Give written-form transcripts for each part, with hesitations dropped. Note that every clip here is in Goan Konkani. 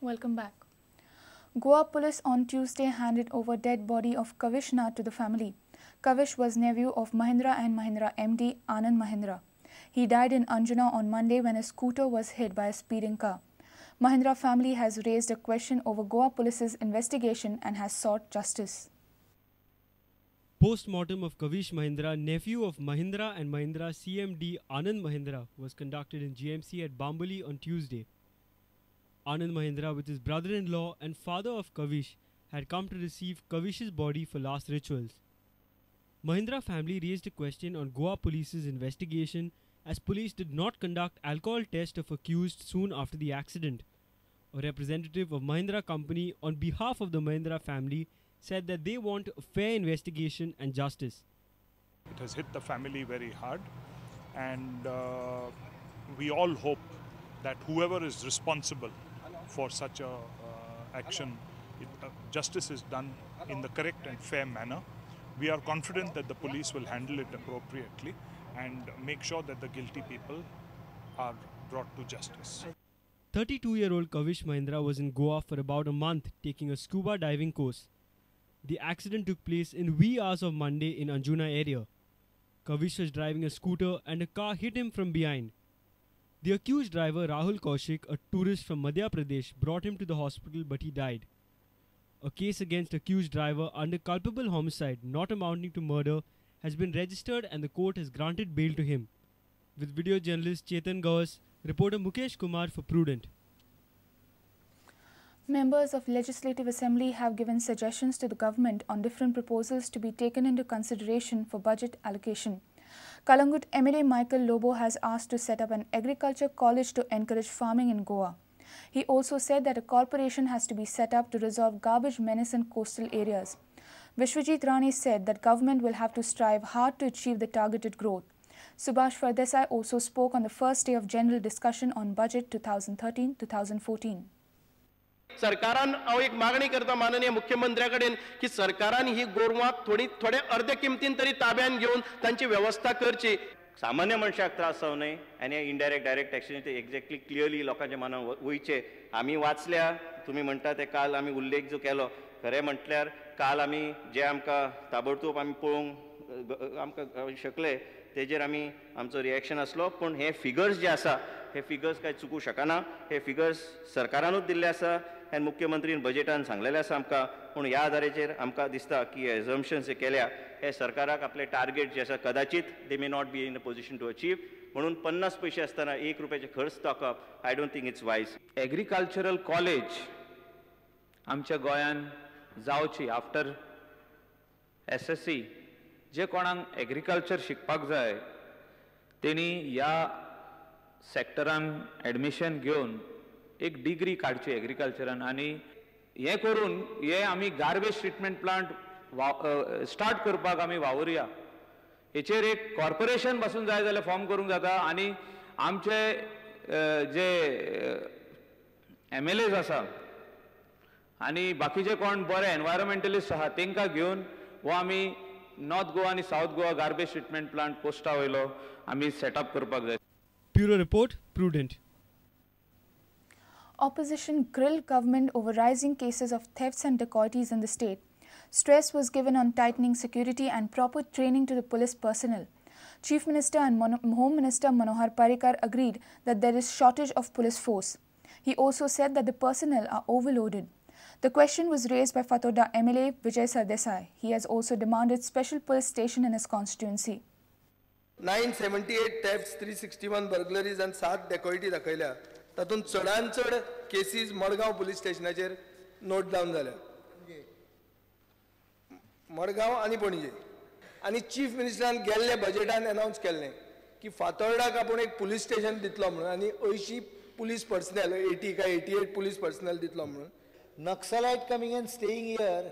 Welcome back. Goa police on Tuesday handed over dead body of Kavish Nath to the family. Kavish was nephew of Mahindra and Mahindra MD Anand Mahindra. He died in Anjuna on Monday when his scooter was hit by a speeding car. Mahindra family has raised a question over Goa police's investigation and has sought justice. Post-mortem of Kavish Mahindra, nephew of Mahindra and Mahindra CMD Anand Mahindra, was conducted in GMC at Bamboli on Tuesday. Anand Mahindra, with his brother-in-law and father of Kavish, had come to receive Kavish's body for last rituals. Mahindra family raised a question on Goa police's investigation as police did not conduct alcohol test of accused soon after the accident. A representative of Mahindra company on behalf of the Mahindra family said that they want a fair investigation and justice. It has hit the family very hard, and we all hope that whoever is responsible for such a action, justice is done in the correct and fair manner. We are confident that the police will handle it appropriately and make sure that the guilty people are brought to justice. 32-year-old Kavish Mahindra was in Goa for about a month taking a scuba diving course. The accident took place in wee hours of Monday in Anjuna area. Kavish was driving a scooter and a car hit him from behind. The accused driver Rahul Kaushik, a tourist from Madhya Pradesh, brought him to the hospital, but he died. A case against accused driver under culpable homicide not amounting to murder has been registered and the court has granted bail to him. With video journalist Chetan Gawas, reporter Mukesh Kumar for Prudent. Members of Legislative Assembly have given suggestions to the government on different proposals to be taken into consideration for budget allocation. Kalangut MLA Michael Lobo has asked to set up an agriculture college to encourage farming in Goa. He also said that a corporation has to be set up to resolve garbage menace in coastal areas. Vishwajit Rane said that government will have to strive hard to achieve the targeted growth. Subhash Fardesai also spoke on the first day of general discussion on budget 2013-2014. सरकारान हांव एक मागणी करता माननीय मुख्यमंत्र्या कडेन की सरकारान ही गोरवां थोडी थोडे अर्दे किमतीन तरी ताब्यान घेवन तांची व्यवस्था करची. सामान्य मनशाक त्रास जावं न्हय आनी इनडायरेक्ट डायरेक्ट टॅक्सीचे एक्झॅक्टली क्लियरली लोकांच्या मनान वयचे. आमी वाचल्या, तुमी म्हणटा ते काल आमी उल्लेख जो केलो, खरें म्हटल्यार काल आमी जे आमकां ताबडतोब आमी पळोवंक आमकां शकले तेजेर आमी आमचो रिएक्शन आसलो. पूण हे फिगर्स जे आसा हे फिगर्स काय चुकूं शकना. हे फिगर्स सरकारानूच दिल्ले आसा आनी मुख्यमंत्रीन बजेटान सांगलेलें आसा आमकां. पूण ह्या आधाराचेर आमकां दिसता की एजम्पशन्स जे केल्या हे सरकाराक आपले टार्गेट जे आसा कदाचित they may not be in a position to achieve. म्हणून 50 पयशे आसतना 1 रुपयाचे खर्च दाखोवप I don't think it's wise. Agricultural college आमच्या गोंयान जावची आफ्टर SSC. जे कोणाक एग्रीकल्चर शिकपाक जाय तेणी ह्या सेक्टरान एडमिशन घेवन एक डिग्री काडची एग्रीकल्चरान. आनी हें करून हे आमी गार्बेज ट्रिटमेंट प्लांट स्टार्ट करपाक आमी वावुरया. हेचेर एक कॉर्पोरेशन पासून जाय जाल्यार फॉर्म करूंक जाता. आनी आमचे जे MLAs आसा आनी बाकीचे कोण बरे एनवायरमेंटलिस्ट आहा तेंकां घेवन हो आमी नॉर्थ गोवा आनी South Goa garbage treatment plant Costa वयलो आमी सेटअप करपाक जाय. Bureau report, Prudent. Opposition grilled government over rising cases of thefts and dacoities in the state. Stress was given on tightening security and proper training to the police personnel. Chief Minister and Home Minister Manohar Parrikar agreed that there is shortage of police force. He also said that the personnel are overloaded. The question was raised by Fatorda MLA Vijay Sardesai. He has also demanded special police station in his constituency. 978 thefts, 361 burglaries and 7 dacoity दाखयल्या. तातूंत चडान चड केसीज मडगांव पुलीस स्टेशनाचेर नोट डावन जाल्या. मडगांव आनी पणजे. आनी चीफ मिनिस्टरान गेल्ले बजेटान अनावन्स केल्लें की फातोर्डाक आपूण एक पुलीस स्टेशन दितलो म्हणून आनी 80 पुलीस पर्सनल, 80 काय 88 पुलीस पर्सनल दितलो म्हणून. Naxalite coming and staying here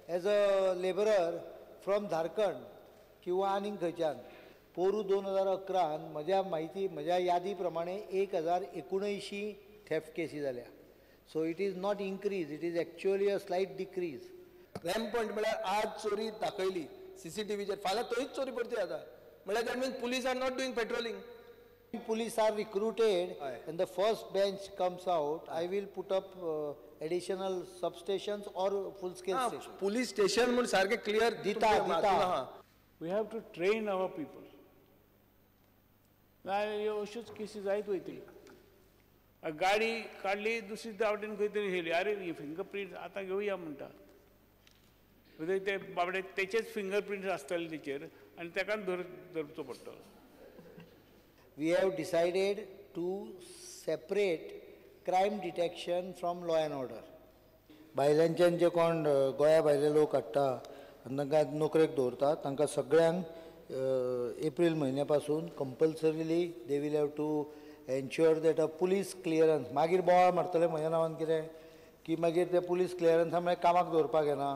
as a labourer from Jharkhand किंवा आनीक खंयच्यान. पोरू 2011 म्हज्या म्हायती म्हज्या यादी प्रमाणे 1079 थेफ्ट केसी जाल्या. So it is not increase, it is actually a slight decrease. Rampant म्हळ्यार आज चोरी दाखयली सीसीटीव्हीचेर, फाल्यां थंयच चोरी परती जाता. म्हळ्यार that means police are not doing patrolling. Police are recruited and the first bench comes out, I will put up additional substations or full scale station. Police station म्हूण सारकें क्लियर दिता दिता. We have to train our people. नाजाल्यार ह्यो अश्योच केसी जायत वयतली. गाडी काडली दुसरी वाटेन खंय तरी व्हेली, अरे ही फिंगर प्रिंट्स आतां घेवया म्हणटा, ते बाबडे तेचेच फिंगर प्रिंट्स आसतले तेचेर आनी ताका धरचो पडटलो. We have decided to separate crime detection from law and order. भायल्यांच्यान जे कोण गोंया भायले लोक हाडटा आनी तांकां नोकरेक दवरता तांकां सगळ्यांक एप्रील म्हयन्या पासून compulsorily they will have to ensure that a police clearance. मागीर बोवाळ मारतले म्हज्या नांवान कितें की मागीर ते पुलीस क्लियरन्सा म्हळ्यार कामाक दवरपाक येना.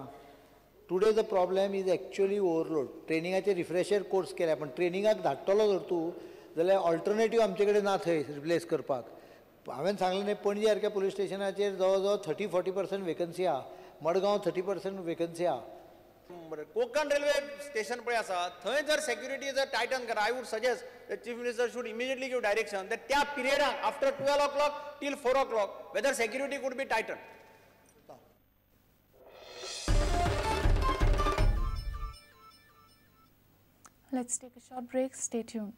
Today the problem is actually overload. ट्रेनिंगाचे refresher course केल्या पण ट्रेनिंगाक धाडटलो जर तूं जाल्यार ऑल्टरनेटीव आमचे कडेन ना थंय रिप्लेस करपाक. हांवें सांगलें न्ही, पणजे सारक्या पुलीस स्टेशनाचेर जवळ जवळ 30-40% वेकन्सी आहा, मडगांव 30% वेकन्सी आहा. कोंकण रेल्वे स्टेशन पळय आसा थंय जर सेक्युरिटी जर टायटन करा, I would suggest the chief minister should immediately give direction that त्या पिरियडाक after 12 o'clock till 4 o'clock whether security could be tighten. Let's take a short break. Stay tuned.